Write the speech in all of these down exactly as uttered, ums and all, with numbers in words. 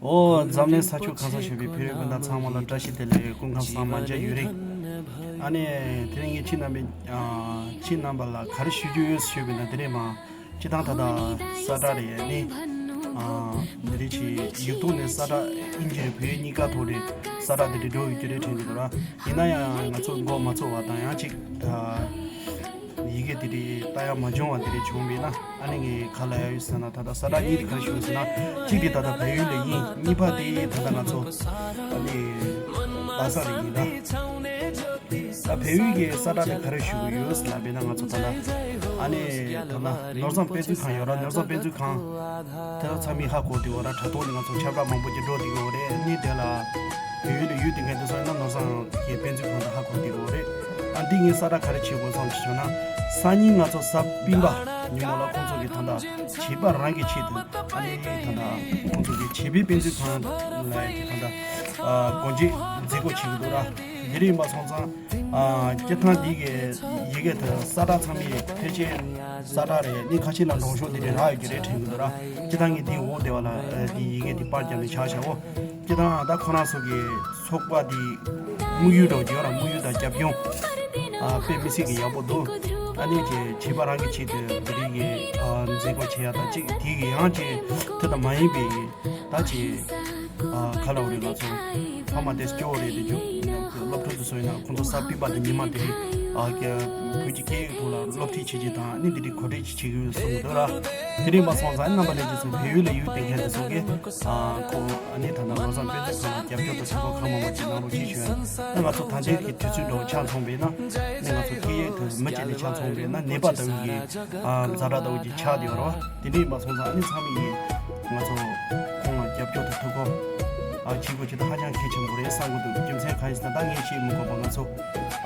ཨོ། འཛམ་གླིང་ས་ཕྱོགས་གང་སར་བཞུགས་པའི་བོད་རིགས་སྤུན་ཟླ་ཚང་མ་ལ་བཀྲ་ཤིས་བདེ་ལེགས། སྐུ་ཁམས་བཟང་། མ་མཇལ་ཡུན་རིང་། ཨ་ནི་དེ་རིང་ངས་ཁྱེད་རྣམ་པའི་ཨ་ཁྱེད་རྣམ་པ་ལ་ག་རེ་ཞུ་རྒྱུ་ཡོད་ཞུས་པ་ཡིན་ན། དེ་རིང་མ་སྤྱིར་བཏང་ད་ལྟ་ས་བཀྲ་རེད། ནི་ཨ་འདི་རིགས་ཀྱི་ཡིག་ཐོག་ནས་ས་བཀྲ་ཨིན་ཇི་རེད། བོད་ཡིག་གཉིས་ཀ་ཐོག་ནས་ས་བཀྲ་འདི་འདྲ་འགྲོ་ཡོད་ཀྱི་རེད་དྲན་གྱི་འདུག་ར། ཡིན་ན་ཡང་ང་ཚོ་མགོ་མ་ཚོས་པ་དང་། ཡང་ཅིག་ཨ་ཡི་གེ་དེ་རིགས་ལྟ་ཡག་མ་བྱུང་བ་དེ་རིགས་བྱུང་བས་ན། ཨ་ནི་ངས་ག་ལ་ཡ་ཡོད་ཟེར་ན། ད་ལྟ་ས་བཀྲ་གཉིས་དེ་ག་རེ་ཞུ་ཟེར་ན། གཅིག་དེ་ད་ལྟ་བལ་ཡུལ་ལ་ཡིན། གཉིས་པ་དེ་ད་ལྟ་ང་ཚོ་ཨ་ནི་རྡ་ས་ལ་ཡིན་ད། ད་བལ་ཡུལ་གྱི་ས་བཀྲ་དེ་ག་རེ་ཞུ་གི་ཡོད་ཟེར་ལབ་པས་ན། ང་ཚོ་ད་ལྟ་ཨ་ནི་ད་ལྟ་ནོར་བཟང་དཔེ་མཛོད་ཁང་ཡོད་ར། ནོར་བཟང་དཔེ་མཛོད་ཁང་དེ་ཚང་མས་ཧ་གོ་བསྡད་ཡོད་ར། དྲ་ཐོག་ནས་ང་ཚོ་ཁྱབ་བསྒྲགས་མང་པོ་ཅིག་འགྲོ་བསྡད་ཡོད་རེད། ཨ་ནི་དེ་ལ་བལ་ཡུལ་ལ་ཡོད་བསྡད་མཁན་དེ་ཚོ་ཡིན་ན་ནོར་བཟང་གི་དཔེ་མཛོད་ཁང་དེ་ཧ་གོ་བསྡད་ཡོད་རེད། ཨ་འདི་ངས་ས་བཀྲ་ག་རེ་བྱེད་དགོས་བསམ་གྱི་བྱུང་ན། སང་ཉིན་ང་ཚོ་གཟའ་སྤེན་པ་ཉིན་མོ་ལ་ཁོང་ཚོ་གིས་ད་ལྟ་བྱིས་པ་རང་གི་ཆེད་དུ། ཨ་ནི་ད་ལྟ་ཁོང་ཚོ་གིས་བྱིས་པའི་དཔེ་མཛོད་ཁང་ལ་ཡ་གི་ད་ལྟ་ཨ་སྒོ་འབྱེད་མཛད་སྒོ་བྱེད་ཀྱི་འདུག་ར། དེ་རིང་ཡིན་པ་སོང་ཙང་ཨ་སྤྱིར་བཏང་འདི་གི་ཡི་གེ་དེ་ས་བཀྲ་ཚང་མས་ཕལ་ཆེར་ས་བཀྲ་རེད། ནི་ཁ་ཤས་ལ་འགྲོ་ཤོག་དེ་རེད་རག་ཡོད་ཀྱི་རེད་དྲན་གྱི་འདུག་ར། སྤྱིར་བཏང་ངས་འདིའི་འོག་དེ་བ་ལ་ཨ་འདི་ཡི་གེ་འདི་པར་བརྒྱབ་ནས་བཞག་བཞག་འོ། སྤྱིར་བཏང་ད་ཁོ་རང་ཚོ་གི་ཚོགས་པ་འདི་དམིགས་ཡུལ་འདྲ་བོ་ཅིག་ཡོད་ར། དམིགས་ཡུལ་དང་རྒྱབ་ལྗོངས་ཨ་དཔེ་མི་སྲིད་ཀྱི་ཡག་པོ་འདུག། ཨ་ནི་ཅིག་བྱིས་པ་རང་གི་ཆེད་དུ་འདི་རིགས་ཀྱི་ཨ་མཛད་སྒོ་བྱེད་ཡག་དང་གཅིག། དེ་གི་ཡང་ཅིག་དེ་ལྟ་མ་ཡིན་པའི་ད་ཅིག་ཨ་ག་ལབ་རེད། ང་ཚོ་ཕ་མ་དེ་སྐྱོ་བོ་རེད་དེ། རྒྱུ་སློབ་ཕྲུག་དེ་ཚོ་ཡིན་ན་ཁོང་ཚོ་གཟའ་སྤེན་པ་དང་ཉི་མ་དེ་རིང་ཨ་བོད་ཀྱི་སྐད་ཡིག་ཐོག་ལ་སློབ་ཁྲིད་བྱེད་ཀྱི་དང་། ཨ་ནི་འདི་རིགས་གོ་སྒྲིག་བྱེད་ཀྱི་ཡོད་གསུངས་འདུག་ར། དེ་རིང་མ་སོང་ཙང་རྣམ་པ་ལྷན་རྒྱས་ཚོ། བལ་ཡུལ་ལ་ཡོད་བསྡད་མཁན་དེ་ཚོ་གིས་ཨ་ཁོ་ཨ་ནི་ད་ལྟ་ནོར་བཟང་དཔེ་མཛོད་ཁང་ལ་རྒྱབ་སྐྱོར་དང་ཐུགས་ཁུར་གང་མང་མང་ཅིག་གནང་རོགས་གྱིས་ཞུ་ཡ། ད་ང་ཚོ་ད་ལྟའི་གི་དུས་ཚོད་འདྲ་བོ་ཆ་མཚོན་པ་ཡིན་ན། ཨ་ནི་ང་ཚོ་སྐད་ཡིག་དེ་མི་གཅིག་ནས་ཆ་མཚོན་པ་ཡིན་ན་ནད་པ་ལྟ་བུའི་གི་ཨ་ཛ་དྲག་ལྟ་བུ་ཅིག་ཆགས་བསྡད་ཡོད་རེད་བ། དེ་འདྲ་ཡིན་པ་སོང་ཙང་ཨ་ནི་ཚང་མས་ང་ཚོ་ཁོང་ལ་རྒྱབ་སྐྱོར་དང་ཐུགས་ཁུར་ཨ་བྱེད་དགོས་ཀྱི་ད་ཧ་ཅང་གལ་ཆེན་པོ་རེད་བསམ་གྱི་འདུག། རྒྱུ་མཚན་གང་ཡིན་ཟེར་ན། ད་ངས་བཤད་མི་དགོས་པ། ང་ཚོ་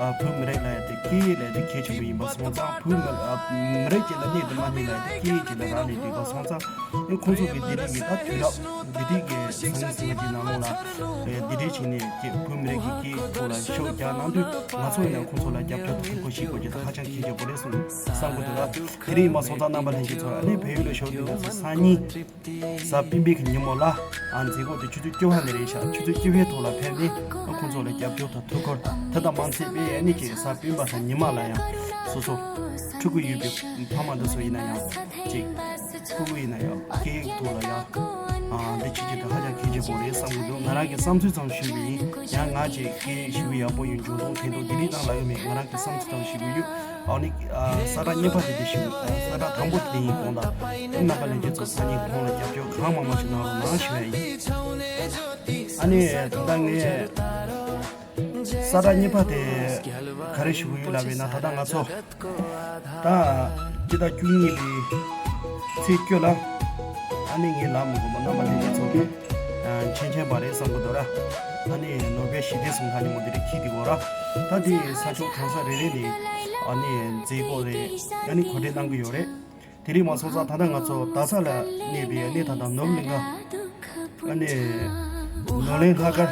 ཨ་བོད་མི་རིགས་ལ་ཡ་དེ་སྐད་ཡིག་ལ་ཡ་དེ་གལ་ཆེན་པོ་ཡིན་པ་སོང་ཙང་། བོད་མི་ཨ་མི་རིགས་གཅིག་ལ་གནས་དང་མ་གནས་ལ་ཡ་དེ་སྐད་ཡིག་གཅིག་ལ་རག་ལས་བསྡད་པ་སོང་ཙང་། ཨེ་ཁོང་ཚོ་གི་འདི་རིགས་ཀྱི་ད་དུས་རབས་འདི་རིགས་ཀྱི་ཟང་ཟིང་གི་ནང་ལོགས་ལ་ཨེ་འདི་འདྲའི་བྱས་ནས་ཀྱི་བོད་མི་རིགས་ཀྱི་སྐད་ཡིག་ཐོག་ལ་ཤུགས་རྒྱག་གནང་དུས། ང་ཚོ་ཡིན་ན་ཁོང་ཚོ་ལ་རྒྱབ་སྐྱོར་དང་ཐུགས་ཁུར་བྱེད་དགོས་ཀྱི་ད་ཧ་ཅང་གལ་ཆེན་པོ་རེད་བསམ་གྱི་འདུག་ལ། དེ་རིང་ཡིན་པ་སོང་ཙང་རྣམ་པ་ལྷན་རྒྱས་ཚོ། ཨ་ནི་བལ་ཡུལ་ལ་བཞུགས་མཁན་ཚོ་སང་ཉིན་གཟའ་སྤེན་པའི་གི་ཉིན་མོ་ལ་ཨ་མཛད་སྒོ་དེ་ཆུ་ཚོད་བཅུ་པ་ནས་རེད་ཤག། ཆུ་ཚོད་བཅུ་པའི་ཐོག་ལ་ཕེབས་ནས་ཨ་ཁོང་ཚོ་ལ་རྒྱབ་སྐྱོར་དང་ཐུགས་ཁུར། དེ་དང་མ་ཚད་པའི་ཨ་ནི་ཅིག་གཟའ་སྤེན་པ་དང་ཉི་མ་ལ་ཡང་སོ་སོ་ཕྲུ་གུ་ཡོད་པའི་ཕ་མ་འདི་ཚོ་ཡིན་ན་ཡང་ཅིག་ཕྲུ་གུ་ཡིན་ན་ཡང་སྐད་ཡིག་ཐོག་ལ་ཡང་ཨ་འདི་བྱེད་ཀྱི་དེ་ཧ་ཅང་གལ་ཆེན་པོ་རེད་བསམ་གྱི་འདུག། ང་རང་གི་བསམ་ཚུལ་ཙམ་ཞུས་པ་ཡིན། ཡང་ང་ཅིག་སྐད་ཡིག་ཞེ་པོ་ཡག་པོ་ཡོད་འཇོན་ཐང་མཁན་འདུག་འདི་རིགས་ཙམ་ལབ་ཀྱི་མེད། ང་རང་གི་བསམ་ཚུལ་ཙམ་ཞུ་གི་ཡོད། ཨ་ནི་ཨ་ས་བཀྲ་གཉིས་པ་དེ་དེ་ཞུ། ཨ་ས་བཀྲ་དང་པོ་དེ་ཡིན་དགོངས་དག། ཨ་རྣམ་པ་ལྷན་རྒྱས་ཚོ་སང་ཉིན་ཁོང་ལ་རྒྱབ་སྐྱོར་གང་མང་མང་ཞིག་གནང་རོགས་གནང་ཞུ་ཡ་ཡིན། ཨ་ནི་ད་ལྟ་ངས་ས་བཀྲ་གཉིས་པ་དེ་ག་རེ་ཞུ་གི་ཡོད་ལབ་པ་ཡིན་ན། ད་ལྟ་ང་ཚོ་ད་སྤྱི་ཟླ་བཅུ་གཉིས་པའི་ཚེས་བཅུ་ལ་ཨ་ནི་ངས་ལབ་མི་དགོས་པ། རྣམ་པ་ལྷན་རྒྱས་ཚོ་གིས་ཨ་མཁྱེན་མཁྱེན་པ་རེད་བསམ་གྱི་འདུག་ར། ཨ་ནི་ནོ་སྦེལ་ཞི་བདེའི་གཟེངས་རྟགས་ཉིན་མོ་འདི་རིགས་འཁྱེར་བསྡད་ཡོད་ར། ད་དེ་ས་ཕྱོགས་གང་ས་རེ་རེ་ནས་ཨ་ནི་མཛད་སྒོ་རེད། ཨ་ནི་གོ་སྒྲིག་གནང་གི་ཡོད་རེད། དེ་རིང་མ་སོང་ཙང་ད་ལྟ་ང་ཚོ་རྡ་ས་ལ་གནས་པའི་ཨ་ནི་ད་ལྟ་ནོར་གླིང་ག་ཨ་ནི་ནོར་གླིང་ལྷག་དཀར་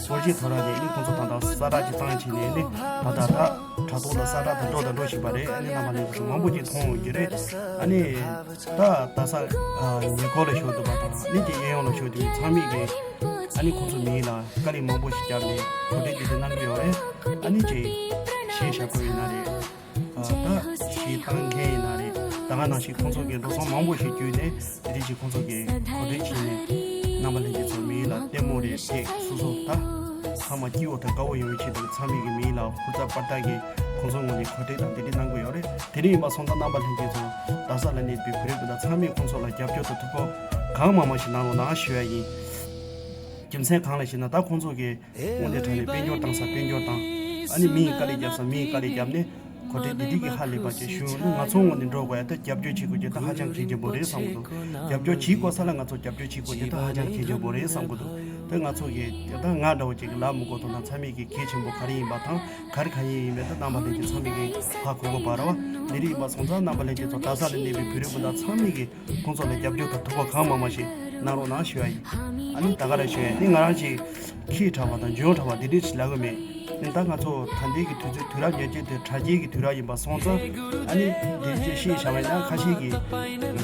སྒོར་གཞས་ཐོ་རངས་ནས་ཨ་ནི་ཁོང་ཚོ་ད་ལྟ་ས་བཀྲ་ཅིག་བཏང་བྱས་ནས་ཨ་ནི་ད་ལྟ་ད་དྲ་ཐོག་ལ་ས་བཀྲ་དང་འགྲོ་དང་འགྲོ་བཞིན་པ་རེད། ཨ་ནི་རྣམ་པ་ལྷན་རྒྱས་ཚོ་མང་པོ་ཅིག་མཐོང་ཡོང་གི་རེད། ཨ་ནི་ད་རྡ་ས་ཨ་ཉེ་འཁོར་ལ་བཞུགས་འདུག་པ་དང་ཨ་ནི་ཅིག་གཡས་གཡོན་ལ་བཞུགས་འདུག་པའི་ཚང་མས་ཀྱིས་ཨ་ནི་ཁོང་ཚོ་མིང་ལ་དཀའ་ལས་མང་པོ་ཞིག་བརྒྱབ་ནས་གོ་སྒྲིག་འདི་འདྲ་གནང་གི་ཡོད་རེད། ཨ་ནི་ཅིག་གཞས་ཞབས་བྲོ་ཡིན་ན་རེད། ཨ་ད་གཞས་བཏང་མཁན་ཡིན་ན་རེད། ད་ག་ནང་བཞིན་ཁོང་ཚོ་གི་འགྲོ་སོང་མང་པོ་ཞིག་བརྒྱུད་ནས་དེ་རིང་ཅིག་ཁོང་ཚོ་གི་གོ་སྒྲིག་བྱས་ནས་རྣམ་པ་ལྷན་རྒྱས་ཚོ་མིང་ལ་ལྟད་མོ་རེད། ཅིག་སོ་སོ་ད་ཚང་མ་སྐྱིད་པོ་དང་དགའ་བོ་ཡོང་བའི་ཆེད་དུ་ཚང་མས་ཀྱི་མིང་ལ་ཧུར་ཐག་པར་ཐག་གིས་ཁོང་ཚོའི་ངོས་ནས་གོ་སྒྲིག་དང་དེ་འདྲ་གནང་གི་ཡོད་རེད། དེ་རིང་ཡིན་པ་སོང་ཙང་རྣམ་པ་ལྷན་རྒྱས་ཚོ་རྡ་ས་ལ་གནས་པའི་བོད་རིགས་སྤུན་ཟླ་ཚང་མས་ཁོང་ཚོ་ལ་རྒྱབ་སྐྱོར་དང་ཐུགས་ཁུར་གང་མང་མང་ཞིག་གནང་རོགས་གནང་ཞུ་ཡ་ཡིན། རྒྱུ་མཚན་གང་ལ་ཞེ་ན། ད་ཁོང་ཚོ་གིས་དངོས་གནས་དྲང་གནས་དཔལ་འབྱོར་བཏང་ས་དཔལ་འབྱོར་བཏང་། ཨ་ནི་མི་ཡིས་དཀའ་ལས་བརྒྱབ་ས་མི་ཡིས་དཀའ་ལས་བརྒྱབ་ནས་གོ་སྒྲིག་འདི་འདྲ་གི་ཧ་ལས་པ་ཅིག་ཞུ་ཡོང་དུས། ང་ཚོ་ངོས་ནས་འགྲོ་དགོས་ཡ་ད་རྒྱབ་སྐྱོར་བྱེད་དགོས་ཀྱི་ད་ཧ་ཅང་གལ་ཆེན་པོ་རེད་བསམ་གྱི་འདུག། རྒྱབ་སྐྱོར་བྱེད་དགོས་ས་ལ་ང་ཚོ་རྒྱབ་སྐྱོར་བྱེད་དགོས་ཀྱི་ད་ཧ་ཅང་གལ་ཆེན་པོ་རེད་བསམ་གྱི་འདུག། ད་ང་ཚོ་གིས་ད་ང་འདྲ་བོ་ཅིག་གིས་ལབ་མི་དགོས་དོན་དག་ཚང་མས་ཀྱིས་གལ་ཆེན་པོ་ག་རེ་ཡིན་པ་དང་ག་རེ་གང་ཡིན་ཡིན་མིན་ད་རྣམ་པ་ལྷན་རྒྱས་ཚང་མས་ཀྱིས་ཧ་གོ་གི་ཡོད་རེད་བ། འདི་རིགས་ཡིན་པ་སོང་ཙང་རྣམ་པ་ལྷན་རྒྱས་ཚོ་རྡ་ས་ལ་གནས་པའི་བོད་རིགས་སྤུན་ཟླ་ཚང་མས་ཀྱིས་ཁོང་ཚོ་ལ་རྒྱབ་སྐྱོར་དང་ཐུགས་ཁུར་གང་མང་མང་ཞིག་གནང་རོགས་གནང་ཞུ་ཡ་ཡིན། ཨ་ནི་ད་ག་རེ་ཞུ་ཡ་ཡིན། ང་རང་ཅིག་ཁྱད་དྲགས་པ་དང་འཇོན་དྲགས་པ་འདི་འདྲ་ཞིག་ལབ་གི་མེད། ད་ང་ཚོ་ད་ལྟའི་གི་དུས་ཚོད་དུས་རབས་ཉེར་གཅིག་དེ་དྲ་རྒྱའི་གི་དུས་རབས་ཡིན་པ་སོང་ཙང་། ཨ་ནི་འདི་ཅིག་ཤེས་བྱ་བ་ཡིན་ན། ཁ་ཤས་ཀྱིས་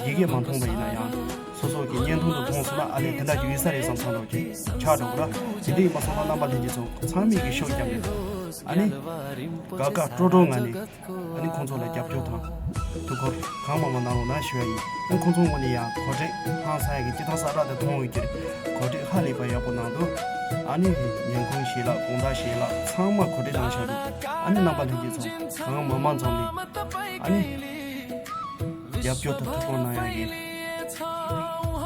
ཡི་གེ་མ་མཐོང་པ་ཡིན་ན་ཡང་སོ་སོ་གི་བརྙན་ཐུང་དུ་མཐོང་སོང་ན། ཨ་ལས་དེ་འདྲ་ཅིག་ཡོད་ས་རེད་བསམ་བསམ་འདྲ་ཅིག་ཆགས་འགྲོ་གི་ར། དེ་འདྲ་ཡིན་པ་སོང་ཙང་རྣམ་པ་ལྷན་རྒྱས་ཚོ་ཚང་མས་གི་ཤུགས་རྒྱབ་ནས། ཨ་ནི་དགའ་དགའ་སྤྲོ་སྤྲོ་ངང་ནས། ཨ་ནི་ཁོང་ཚོ་ལ་རྒྱབ་སྐྱོར་དང་ཐུགས་ཁུར་གང་མང་མང་གནང་རོགས་གནང་ཞུ་ཡ་ཡིན། ཨ་ཁོང་ཚོ་ངོས་ནས་ཡང་གོ་སྒྲིག་ཧང་སང་ཡ་གི་སྤྱིར་བཏང་གསལ་བསྒྲགས་དེ་མཐོང་ཡོད་ཀྱི་རེད། གོ་སྒྲིག་ཧ་ལས་པ་ཡག་པོ་གནང་འདུག་ཨ་ནི་ཉིན་གུང་ཞལ་ལག་དགོང་དག་ཞལ་ལག་ཚང་མ་གོ་སྒྲིག་གནང་བཞག་འདུག་ཨ་ནི་རྣམ་པ་ལྷན་རྒྱས་ཚོ་གང་མང་མང་ཚང་མས་ཨ་ནི་རྒྱབ་སྐྱོར་དང་ཐུགས་ཁུར་གནང་ཡ་གི་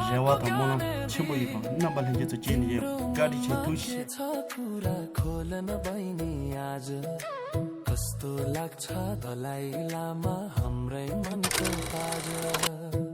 རེ་བ་དང་སྨོན་ལམ་ཆེན་པོ་ཡོད་པ། རྣམ་པ་ལྷན་རྒྱས་ཚོ་བྱས་ནས་ཡོད། བཀའ་དྲིན་ཆེ། ཐུགས་རྗེ་ཆེ། छ कुरा खोल न बहिनी आज। कस्तो लाग्छ दलाई लामा हाम्रै मनको ताज।